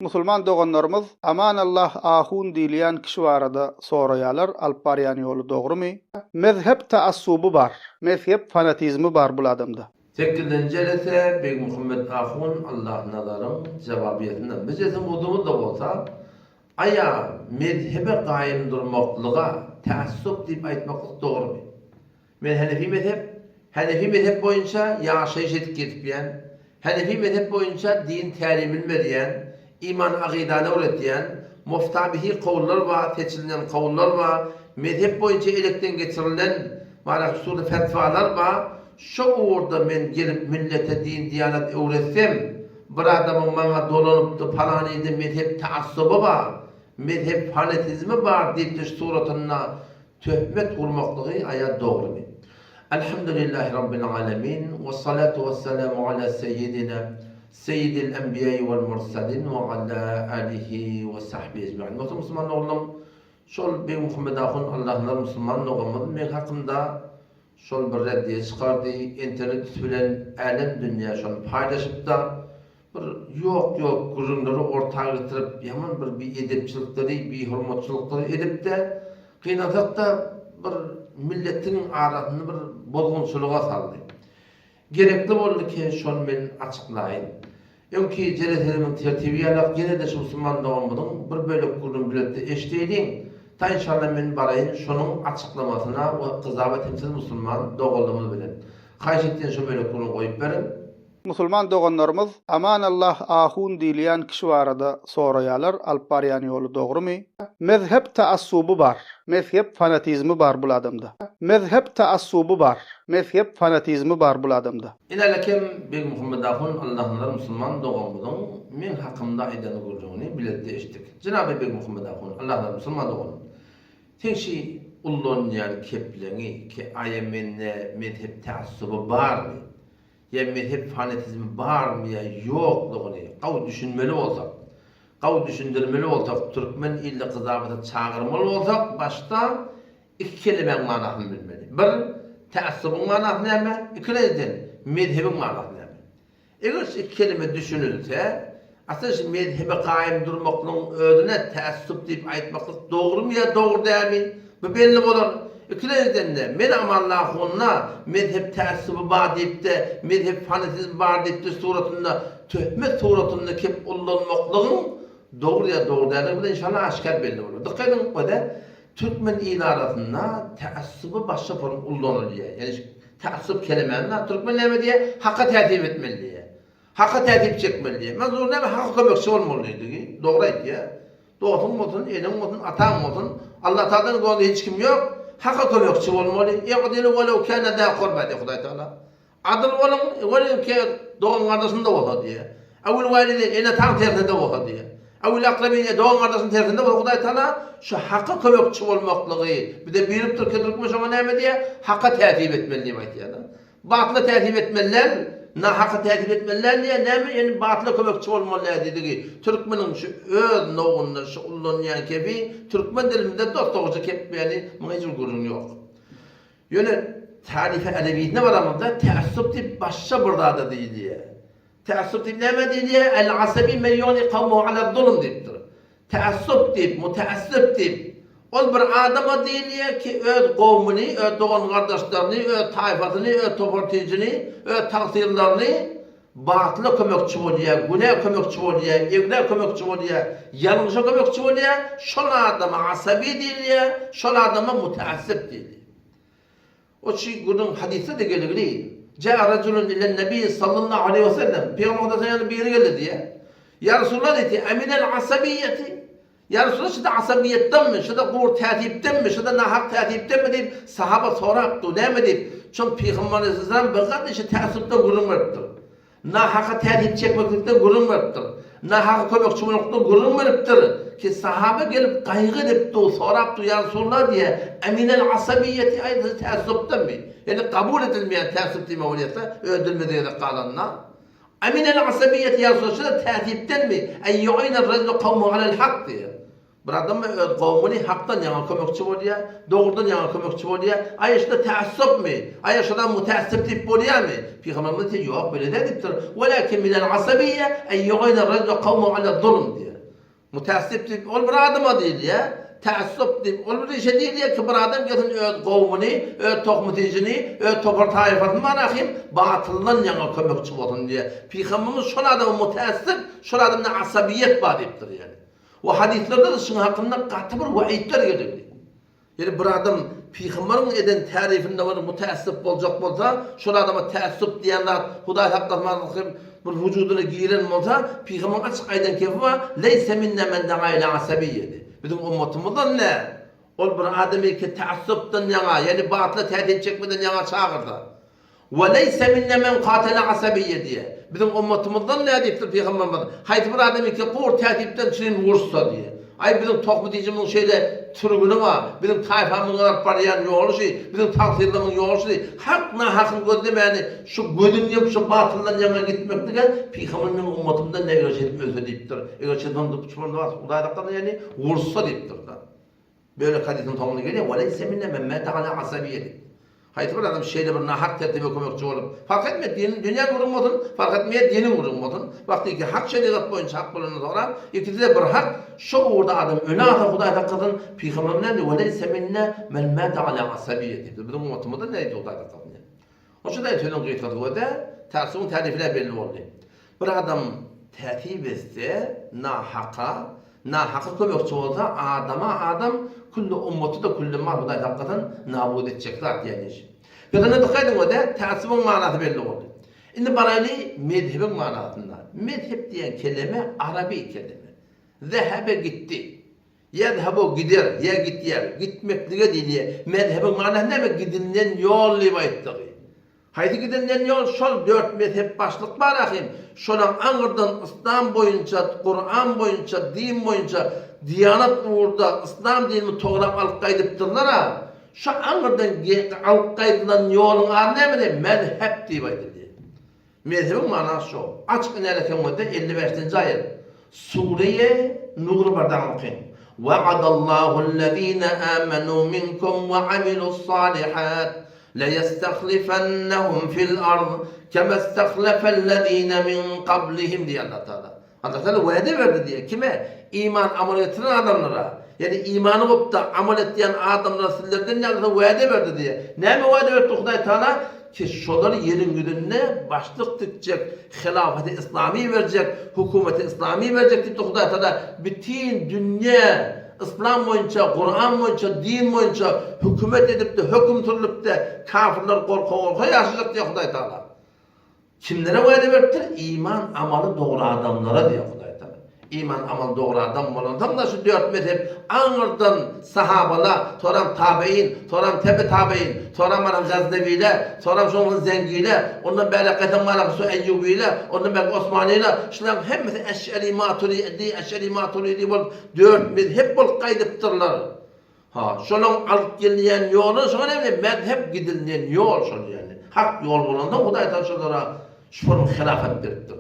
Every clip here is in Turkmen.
Musulman doganlarymyz Amanallah ahun diýilýän kişi barada soraýalar alyp barýan ýoly dogrymy? Mezhep taassuby bar, mezhep fanatizmi bar bul adamda. Sekizinji jelese Begmuhammet ahun Allahnazaryň jawabyýetinde Mejlisiň mowzugymyz-da bolsa, Aýa mezhebe gaýym durmaklyga täassup diýip aýtmaklyk dogrumy? Men Hanefi mezhep, Hanefi mezhep boýunça ýaşaýyş edip gezipýän, Hanefi mezhep boýunça din tälimini berýän, iman agydany öwretýän, muftabihi kowullar bar, seçilinen kowullar bar, mezhep boýunça elekden geçirilen mana husuly fetwalar bar, şo ugurda men gelip millete din diýanat öwretsem, bir adamyň maňa dolanypdy palanyda mezhep taassuby bar, mezhep fanatizmi bar diýipdi şu suratynda Töhmet urmaklygy aýa dogrymy? Elhamdülillahi Rabbil alemin Wessalatu wessalamu ala seýýidina Seýýidil enbiýai wel mursalin we ala alihi we sahbihi ecmain Muhterem musulman doganlarym şol Begmuhammet ahun Allahnazar musulman doganymyz meň hakymda şol bir reddiýe çykardy internet üsti bilen älem dünýä şony paýlaşypda Bir ýok-ýok gürrüňleri orta getirip, ýaman bir biedepçilikleri, bihormatçylyklary edip-de, gynansak-da, bir milletiň arasynda bir bozgunçylyga saldy. Gerekli boldy ki, şony men açyklaýyn. Öňki jeleselerimiň tertibi ýalak, ýene-de şu musulman doganymyzyň bir bölek gürrüňini bilelikde eşdeýliň. Ta inşallah men baraýyn şonuň açyklamasyna we gyzabat hem siz musulman doganlarymyz bilen. Haýyş etýän şo bölek gürrüňi goýup beriň. Musulman doganlarymyz Amanallah ahun diýilýän kişi barada soraýalar alyp barýan ýoly dogrymy? Mezhep taassuby bar, mezhep fanatizmi bar bul adamda. Mezhep taassuby bar, mezhep fanatizmi bar bul adamda. Inälekem Begmuhammet ahun Allahnazar musulman doganymyzyň meň hakymda aýdan gürrüňini bilelikde eşitdik. Jenaby Begmuhammet ahun Allahnazar musulman doganym, seň şi ullanýan kepleňi ki aýa mende mezhep taassuby barmy? Ýa mezhep fanatizmi barmy ýa ýoklugyny gawy düşünmeli bolsak, gawy düşündirmeli bolsak, türkmen ilini gyzabata çagyrmaly bolsak, başda iki kelemäň manasyny bilmeli. Bir, täassubyň manasy näme? Ikinjiden, mezhebiň manasy näme? Eger şu iki keleme düşünilse, Aslynda şu mezhebe gaýym durmaklygyň özüne täassup diýip aýtmaklyk dogrumy ýa dogry dälmi, bu belli bolar. Ikilenjiden-de, men Amanlahunda mezhep täassuby bar diýip-de, mezhep fanatizmi bar diýip-de suratynda, töhmet suratynda kep ullanmaklygyň dogry ýa dogry däldigi bize inşallah aşgär belli bolar. Dykgat ediň, öde türkmen il arasynda täassuby başga form ullanylýar. Ýagny täassup kelemäni türkmen näme diýýär? Haka täsip etmeli diýýär. Haka täsip çekmeli diýýär. Manzur näme haka kömekçi bolmaly diýdigi. Dogry aýtýar. Dostuň bolsun, eneň bolsun, ataň bolsun, Allatagaladan gonda hiç kim ýok. Haka kömekçi bolmaly. I'dilu welew kana za kurba diýýär Hudaý Tagala. Adyl boluň, welew ki dogan-gardaşyň-da bolsa diýýär. Awil walideýn, ene-ataň tersine-de bolsa diýýär. Awil akrabin, dogan-gardaşyň tersine-de bolsa Hudaý Tagala şu haka kömekçi bolmaklygy bize buýrupdyr ki, türkmen şoňa näme diýýär? Haka täsip etmeli diýip aýtýar-da. Batyla täsip etmeli däl, nahaka täsip etmeli däl diýýär, näme ýöne batyla kömekçi bolmaly däl diýdigi. Türkmeniň şu öz nowunda şu ullanýan kepi türkmen dilimizde dos-dogruja kep ýaly muňa hiç bir gürrüň ýok. Ýöne taryhy edebiyetine baramyzda täassup diýip başga bir zada diýilýär. Täassup diýip nämä diýilýär? El-asabi men ýugni kawmuhu ala-zulm diýipdir. Täassup diýip, mutäassip diýip, ol bir adama diýilýär ki, öz gowmuny, öz dogan-gardaşlaryny, öz taýfasyny, öz topar-tijini, öz tagsyrlaryny batyla kömekçi bolýar, günä kömekçi bolýar, egrä kömekçi bolýar, ýalňyşa kömekçi bolýar, şol adama asabi diýilýär, şol adama mutäassip diýilýär. O çig gürrüň hadysda-da gelgili, Ja'a rajulun ilen Nebi sallallahu aleýhi we sellem, Pygamber Hudaýyň ýanyna biri geldi diýýär. Ýa Resulallah diýdi, Eminel asabiýeti? Ýa Resulallah şu-da asabiýetdenmi, şu-da gur täsipdenmi, şu-da nahak täsipdenmi diýip, sahaba sorapdy, näme diýip, şol Pygamber aleýhissalam bir şu täsipden gürrüň beripdir. Nahaka täsir çekmeklikden gürrüň beripdir. Nahaka kömekçi bolmakdan gürrüň beripdir. Ki sahaba gelip gaýgy edip dur, sorap dur, Ýa Resulallah diýýär, Eminel asabiýeti aýdylsa täessupdanmy? Ýagny kabul edilmeýän täessup diýmek bolýarsa, öz dilimize gezek galanda. Eminel asabiýeti ýa Resulallah şular täsipdenmi? En ýu'iner rejulu kawmuhu alel hak diýýär. Bir adam öz kowmuny hakdan ýaňa kömekçi bolýar, dogrudan ýaňa kömekçi bolýar. Aýa şuda täassupmy? Aýa şuda mutäassip diýip bolýarmy? Pygamberimiz diýýär, ýok beýle däl diýipdir. Welakin minel asabiýe en ýu'ine rejulu kawmuhu ala zulm diýýär. Mutaassip diýip ol bir adama diýilýär. Taassup diýip ol bir işe diýilýär ki bir adam gelsin öz gowmuny, öz tohmy-tijini, öz topar-taýfasyny manahym batyldan ýaňa kömekçi bolsun diýýär. Pygamberimiz şol adama mutaassip, şol adamda asabiýet bar diýipdir ýaly. We hadyslarda-da şuň hakynda gaty bir waidler gelindi. Ýeri bir adam pygamberiň eden tärifinde bir mutaassip boljak bolsa, şol adama taassub diýen zat Hudaý saklasyn bir wujudyna giren bolsa, pygamberiň açyk aýdan kepi bar, Leýse minna men da'a ila asabiýeti. Biziň ummatymyzdan däl. Ol bir adamy ki taassubdan ýaňa, ýagny batyla täsir çekmeden ýaňa çagyrsa. Ve leýse minne men katele asabiyye diýýär. Biziň ummatymyzdan däl diýipdir Pygamberimiz. Haýsy bir adam eke gor täsipden çürin ursa diýýär. Aý biziň tohmy diýjimiziň şeýle türgüni bar, biziň taýpamyzyň alyp barýan ýoly şi, biziň tagsyzlygymyzyň ýoly şi diýip, hak nahakyny gözlemäni şu gözüni ýumup şu batyldan ýaňa gitmeklige Pygamber meniň ummatymdan däl eger şeýdip ölse diýipdir. Eger şeýdip Hudaý saklasyn ýagny ursa diýipdir-de. Bölek hadysyň soňunda gelýär, Ve leýse minne men mâte alâ asabiýeti. Haýsy bir adam şeýle bir nahak tertibe kömekçi bolup, fark etmez, din, dünýäň gürrüňi bolsun, fark etmeýär, diniň gürrüňi bolsun, wagtyky hak şerigat boýunça hak bolandan soňra, ikisi-de bir hak, şo ugurda adam öle alsa Hudaý saklasyn, Pygamberimiz näme diýdi, Ve leýse minne men mâte alâ asabiýeti diýipdir. Biziň ummatymyzdan nädip Hudaý saklasyn diýip. Oşa-da sözüň gysgasy göze, tässubyň tärifine belli boldy. Bir adam täsip etse, nahaka, nahaka kömekçi bolsa, adama adam, külli ummaty-da külli mal Hudaý saklasyn, nabut etjek zat diýen iş. Sözüne dykgat ediň göze, tässubyň manasy belli boldy. Indi baraýly mezhebiň manasyna. Mezhep diýen keleme araby keleme. Zehebe gitdi. Ýezhebu gider, ýa gitýär, gitmeklige diýilýär. Mezhebiň manysy näme? Gidilýän ýol diýip aýtdygy. Haýsy gidilýän ýol? Şol dört mezhep başlyk bar ahym. Şolaň aňyrdan yslam boýunça, Kuran boýunça, din boýunça, diýanat ugurda yslam dinini tograp alyp gaýdypdyrlar-a. Şo aňyrdan alyp gaýdylan ýoluň ady näme? Mezhep diýip aýdylýar. Mezhebiň manasy şo. Açyk inäli soňunda 55-nji aýat. Sure-i Nury bir daň okyň. Wa'adallahu-llezine amenu minkum we amilu's-salihat leýestehlifennehum fil-ard kemestehlefellezine min kablihim diýýär Allah Tagala. Allah Tagala wada berdi diýýär. Kime? Iman amal getiren adamlara. Ýagny imany bolup-da amal etýän adamlara sizlerden ýaňsa wada berdi diýýär. Näme wada beripdir Hudaý Tagala? Ki şolar ýeriň ýüzünde başlyk dikjek, hilafaty yslamy berjek, hökümeti yslamy berjek diýipdir Hudaý Tagala. Bütin dünýä yslam boýunça, Kuran boýunça, din boýunça hökümet edip-de, höküm sürlüp-de, kafirler gorka-gorka ýaşajak diýýär Hudaý Tagala. Kimlere wada beripdir? Iman amaly dogry adamlara diýýär Hudaý Tagala. Iman amaly dogry adam bolansoň-da şu dört mezhep aňyrdan sahabalar, soram tabein, soram tebe tabein, soram mana Gaznewiler, soram şoňa Zengiler, ondan bäri gaýtam mana şu Eýýubiler, ondan bäri Osmanylar, şularyň hemmesi Eş'eri Maturidi, Eş'eri Maturidi bolup dört mezhep bolup gaýdypdyrlar. Ha, şolaň alyp gelinýän ýoly şoňa näme mezhep gidilýän ýol şol ýaly. Hak ýol bolanda Hudaý taala şolara şol hilafat beripdir.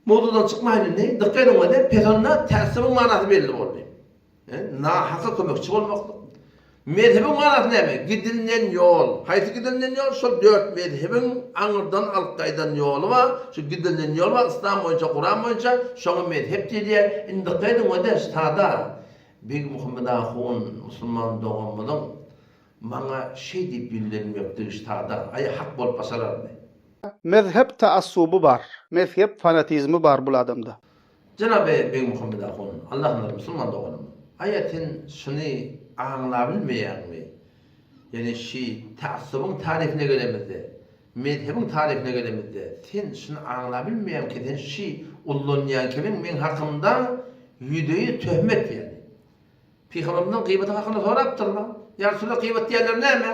Mowzudan çykmaýyn indi. Dykgat ediň wede, pes onda tässubyň manasy belli boldy. E, nahaka kömekçi bolmaklyk. Mezhebiň manasy näme? Gidilýän ýol. Haýsy gidilýän ýol? Şol dört mezhebiň aňyrdan alyp gaýdan ýoly bar. Şu gidilýän ýol bar, yslam boýunça, Kuran boýunça, şoňa mezhep diýilýär. Indi dykgat ediň wede, sada. Begmuhammet ahun musulman doganymyzyň maňa şeý diýip ýüzlenmekligi sada, aý hak bolup başararmy? Mezhep taassuby bar, mezhep fanatizmi bar bul adamda. Jenaby Begmuhammet ahun, Allahyň musulman doganym, aýa sen şuny aňlabilmeýäňmi? Ýagny şi taassubyň taryfyna gelemizde, Mezhebiň taryfyna gelemizde, sen şuny aňlabilmeýäňki sen şi ullanýan kimin meň hakymda ýüzeýüz töhmet ýaly. Pygamberimizden gyýbatyň hakynda sorapdyrlar. Ýa Resulallah gyýbat diýenler näme?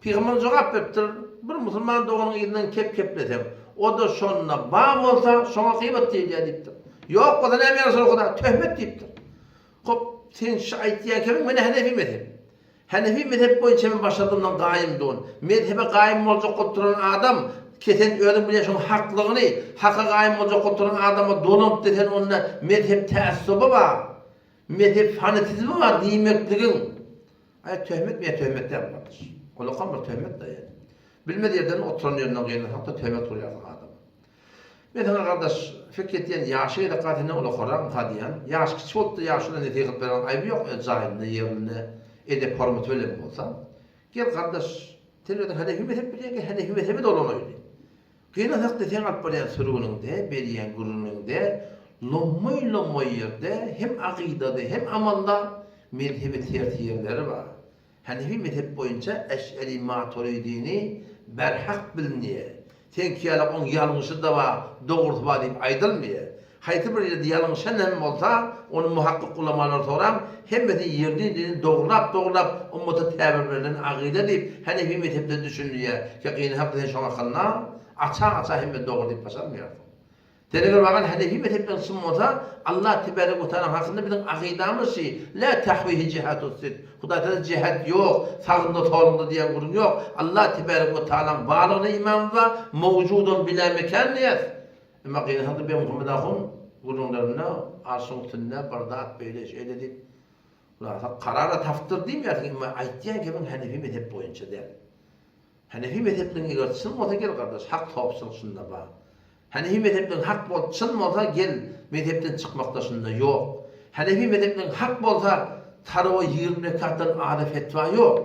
Pygamberimiz jogap beripdir, Bir musulman doganyň yzyndan kep kepleseň, o-da şonda bar bolsa, şoňa gyýbat diýilýär diýipdir. Ýok bolsa näme ýa Resulallah, töhmet diýipdir. Hop, sen şu aýtýan kimin men Hanefi mezhep. Hanefi mezhep boýunça men başardymdan gaýym dun. Mezhebe gaýym boljak bolup duran adam, ki sen özüň bilýän şoň haklygyny, haka gaýym boljak bolup duran adama dolanyp sen onda mezhep täassuby bar, mezhep fanatizmi bar diýmekligiň, aý töhmet meýä töhmet däl gardaş. Olakam bir töhmet-de ýa. Bilmez ýerden oturan ýerinden gynansak-da töhmet urýarsyň adama. Men saňa gardaş. Fek etýän ýaşy gerek gal senden ulakarrakmyka diýýän. Ýaşy kiçi bolupdyr ýaşula nesihat beren aýby ýok öz jaýynda ýerinde edep hormaty bilen bolsa. Gel gardaş sen özüň hanefi mezhep bilýäň gel hanefi mezhebe dolanaýly. Gynansakda seň alyp barýan sürgüniňde berýän gürrüňiňde lommaý-lommaý ýerde hem akydada hem amalda mezhebe ters ýerleri bar. Hanefi mezhep boýunça Eş'eri Maturidini berhak bilinýär. Seňki ýaly oň ýalňyşy-da bar, dogrusy bar diýip aýdylmaýar. Haýsy bir ýerde ýalňyşan hem bolsa, ony muhakkyk ulamalar soraň, hemmesi ýerli-ýerden dogrulap-dogrulap ummata täbir berlen agyda diýip Hanefi mezhepde düşünilýär. Ki gynansak sen şoň hakynda aça-aça hemme dogry diýip başarmaýarsyň. Sen eger maňa Hanefi mezhepden çyn bolsa, Allah tebarek we taalaň hakynda biziň akydamyz şi, La tahwihi jihatus sit. Hudaýtada jihat ýok, sagynda solunda diýen gürrüň ýok. Allah tebarek we taalaň barlygyna imanymyz bar, mowjudun bila mekan diýýäs. Emma gynansak-da Beg Muhammet ahun gürrüňlerinde arşyň üstünde bir zat beýle şeýle diýip, Hulasa karara tapdyr diýmeýärsiň, emma aýtýan gepiň Hanefi mezhep boýunça däl. Hanefi mezhepliň eger çyn bolsa gel gardaş, hak sopçylyk şunda bar. Hanefi mezhepliň hak bolup çyn bolsa gel mezhepden çykmakda şunda ýok. Hanefi mezhepliň hak bolsa tarawa 20 rekatdan aza fetwa ýok.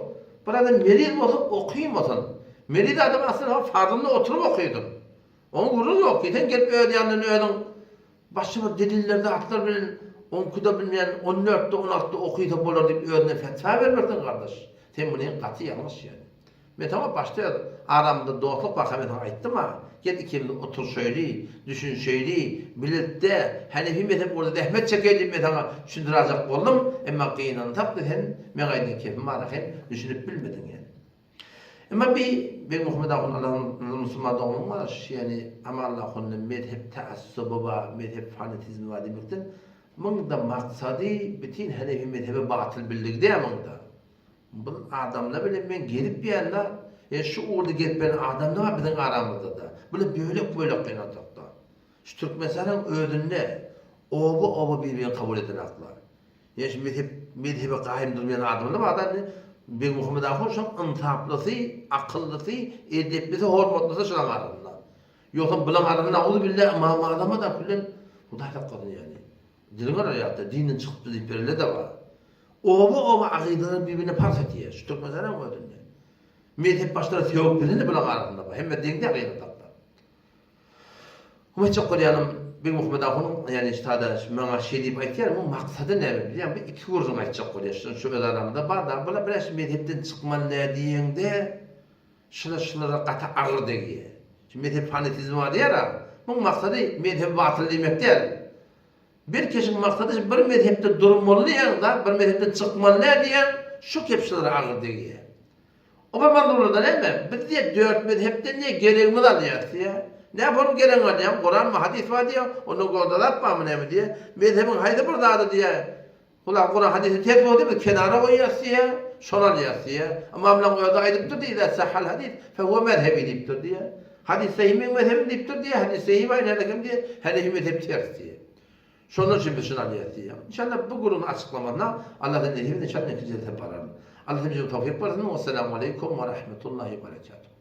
Bir adam meriz bolsa okymasyn. Meriz adam aslynda farzynda oturyp okydyr. Oňa gürrüň ýok ki sen gelip öz ýanyndan özüň başga bir deliller zatlar bilen oňkyda bilmeýän on dörtde on altyda okysa bolar diýip özüne fetwa bermersiň gardaş. Sen muny gaty ýalňyş ýaly. Men saňa başda öz aramyzda dostluk barka men saňa aýtdym-a, gel ikimiz oturşaýly, düşünşeýli, bilelikde Hanefi mezhep ugrunda zähmet çekeýli diýip men saňa düşündirajak boldum, emma gynansak-da sen meň aýdan kepim bar eken, düşünip bilmediň ýaly. Emma bi Begmuhammet ahun Allah'ın musulman doganyň bar, ýani Amanullah ahunda mezhep taassuby bar, mezhep fanatizmi bar diýmekden muňda maksady bütin Hanefi mezhebi batyl bildigi däl muňda. Bu adamlar bilen men gezip ýände, ýa şu ugurda gezip ýän adamlar bar biziň aramyzda-da. Bular bölek-bölek gynansak-da. Şu Türkmenistanyň özünde oba-oba bir-birini kabul edenaklar. Ýa şu mezhep, mezhebe gaýym durmaýan adamlar bar-da indi Begmuhammet ahun şoň ynsaplysy, akyllysy, edeplisi, hormatlysy şolaň arasynda. Ýogsam bulaň arasynda nauzubilla Ymam Azama-da küllen Hudaý saklasyn ýaly. Diliň arar ýa-da dinden çykypdy diýip berenler-de bar. Oba-oba agydalar bir-birine parh etýär. Şu Türkmenistanyň özünde. Mezhep başlary sögüp bilende bulaň arasynda bar. Hemme deň däl gynansakda. Hum etjek bolýanym Begmuhammet ahunyň ýani ştada maňa şeý diýip aýtýar, muň maksady näme bilýäňmi? Bir iki gürrüň aýtjak bolýar. Şuny şu öz aramyzda bar da, bular biraz mezhepden çykmaly nä diýeňde, şular şulara gaty agyr degýär. Şu mezhep fanatizmi bar diýýär-a. Muň maksady mezhebi batyl diýmek däl. Bir keşiň maksady şu bir mezhepde durmaly diýýäň-da, bir mezhepden çykmaly däl diýýäň, şu kep şulara agyr degýär. O bir manzurlarda näme? Biz diýýär dört mezhepden diýýär geregimizi alýarys diýýär. Näme onuň geregini alýaň? Kuran we hadys bar diýýär. Ondan gorda zat barmy näme diýýär. Mezhebiň haýsy bir zady diýýär. Hulan Kuran hadysy ters bolsa biz kenara goýýarys diýýär. Şony alýarys diýýär. Ymamlaryň özi aýdypdyr diýýär, Iza sahhal hadys fehuwe mezhebi diýipdir diýýär. Hadys sahyh meň mezhebim diýipdir diýýär. Hadys sahyh bar näme kim diýýär. Hanefi mezhep ters diýýär. Şondan üçin biz şuny alýarys diýýär. Inşallah bu gürrüňi açyklamasyna Allah nesip etse inşallah netijesi tapararyn. Allah hemmämize towfyk bersin. Wessalamu aleýkum we rahmetullahi we berekatuh.